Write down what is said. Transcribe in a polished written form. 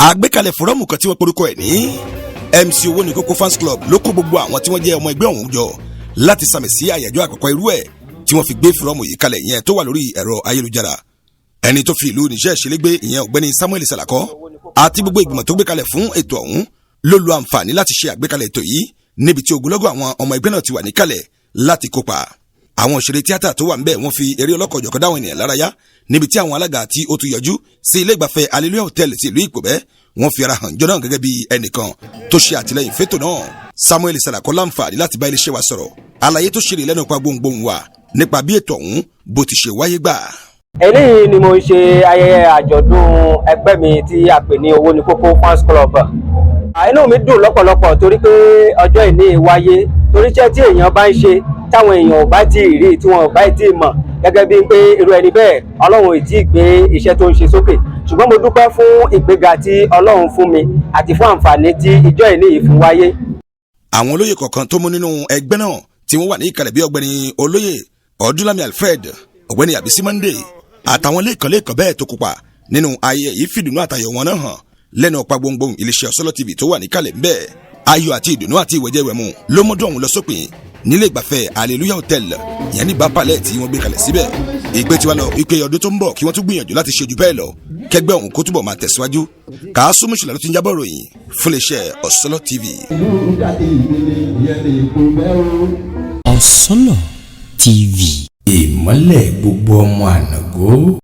Àgbékalẹ̀ fọ́rọ́mù kan tí wọ́n porúkọ ẹ̀ ní MC Owó ní Kókó Fans Club ló kó gbogbo àwọn tí wọ́n jẹ́ ọmọ ẹgbẹ́ ọ̀hún jọ láti sàmì sí àyájọ́ àkọ́kọ́ irú ẹ̀ tí wọ́n fi gbé fọ́rọ́mù yìí kalẹ̀ yẹn tó wà lórí ẹ̀rọ ayélujára. Ẹni tó fi ìlú Niger ṣẹlẹ́gbẹ́ ìyẹn ọ̀gbẹ́ni Samuel Salako àti gbogbo ìgbìmọ̀ tó gbé kalẹ̀ fún ètò ọ̀hún ló lo àǹfààní láti ṣe àgbékalẹ̀ ètò yìí, níbi tí ogunlọ́gọ̀ àwọn ọmọ ẹgbẹ́ náà ti wà níkàlẹ̀ láti kópa. Àwọn òṣèré tíátà tó wà ńbẹ̀, wọ́n fi eré ọlọ́kọ̀ọ́jọ̀kan dáwọn ènìyàn lárayá, níbi tí àwọn alága tí ó tún yọjú sí ilé ìgbafẹ́ Hallelujah Hotel ti ìlú Ìpòbẹ́, wọ́n fi ara hàn jọ náà gẹ́gẹ́ bí ẹnìkan tó ṣe àtìlẹ́yìn fétò náà. Samuel Salako láǹfààní láti bá iléeṣẹ́ wa sọ̀rọ̀. Àlàyé tó ṣeré lẹ́nu pa gbohùngbohùn wa nípa bí ètò ọ̀hún bó ti ṣe wáyé gbà. Eléyìí ni mo ń ṣe ayẹyẹ àjọ̀dún ẹgbẹ́ mi tí a pè ní Owó ní Kókó Fans Club. Inú mi dùn lọ́pọ̀lọpọ̀ torí pé ọjọ́ ìní wáyé, torí iṣẹ́ tí èèyàn bá ń ṣe táwọn èèyàn ò bá tí ì rí, tí wọn ò bá tí ì mọ̀, gẹ́gẹ́ bíi pé irú ẹni bẹ́ẹ̀, Ọlọ́run ò tí ì gbé iṣẹ́ tó ń ṣe sókè. Ṣùgbọ́n mo dúpẹ́ fún ìgbéga tí Ọlọ́run fún mi àti fún àǹfààní tí ìjọ ìní yìí fún wáyé. Àwọn olóyè kọ̀ọ̀kan tó mú nínú ẹgbẹ́ náà tí wọ́n wà ní ìkàlẹ̀ bí ọ̀gbẹ́ni olóyè Ọdúnlámi Alfred, ọ̀gbẹ́ni Àbísí Monday àtàwọn lẹ́ẹ̀kan lẹ́ẹ̀kan bẹ́ẹ̀ tó kópa nínú ayẹyẹ yìí fìdùnnú àtayọ̀ wọn náà hàn lẹ́nu ọ̀pá gbohùngbohùn iléeṣẹ́ Ọ̀sọ́lọ́ TV tó wà níkàlẹ̀ ńbẹ̀. Ayọ̀ àti ìdùnnú àti ìwẹ̀jẹ̀wẹ̀mu ló mọ́dún ọ̀hún lọ sópin nílé ìgbafẹ́ Hallelujah Hotel ìyẹn ní bápalẹ̀ tí wọ́n gbé kalẹ̀ síbẹ̀. Ìpè tiwa lọ ìpè ọdún tó ń bọ̀ kí wọ́n tún gbìyànjú láti ṣe jù bẹ́ẹ̀ lọ, kẹgbẹ́ ọ̀hún kó túbọ̀ máa tẹ̀síwájú. Kàásùmù ṣùlẹ̀ ló ti ń jábọ̀ ròyìn fún iléeṣẹ́ Ọ̀sọ́lọ́ TV. Ọ̀sọ́lọ̀ TV. Ìmọ́lẹ̀ gbogbo ọmọ ànàgó.